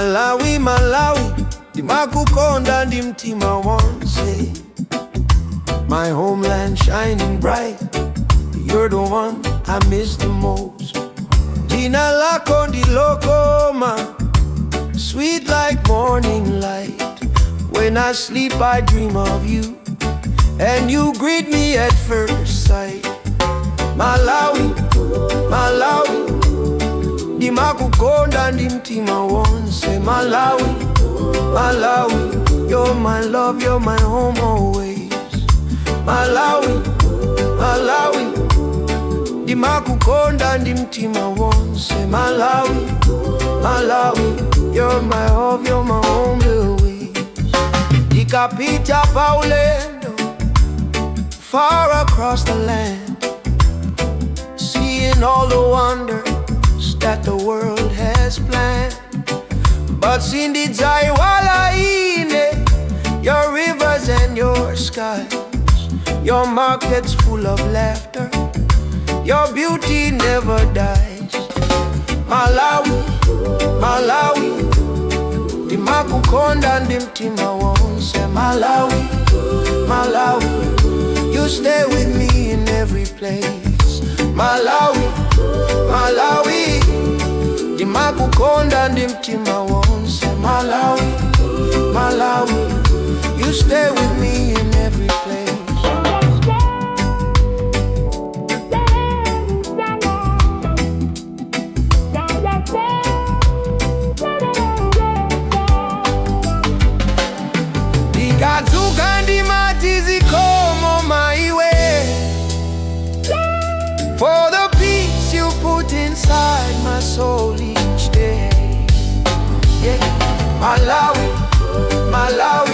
Malawi, Malawi, ndimakukonda ndi mtima wonse. My homeland shining bright, you're the one I miss the most. Dzina lako ndilokoma, sweet like morning light. When I sleep, I dream of you, and you greet me at first sight. Malawi, Malawi, ndimakukonda ndi mtima wonse. Malawi, Malawi, you're my love, you're my home always. Malawi, Malawi, ndimakukonda ndi mtima wonse. Malawi, Malawi, you're my love, you're my home always. Ndikapita paulendo, far across the land, seeing all the wonders that the world has planned. But sindidzaiwala ine, your rivers and your skies, your markets full of laughter, your beauty never dies. Malawi, Malawi, ndimakukonda ndi mtima wonse. Malawi, Malawi, you stay with me in every place. Malawi, Malawi, ndimakukonda ndi mtima wonse. Malawi, Malawi, you stay with me in every place. Ndikadzuka ndimati zikomo maiwe, for the peace you put inside my soul each day. Yeah. Malawi, Malawi.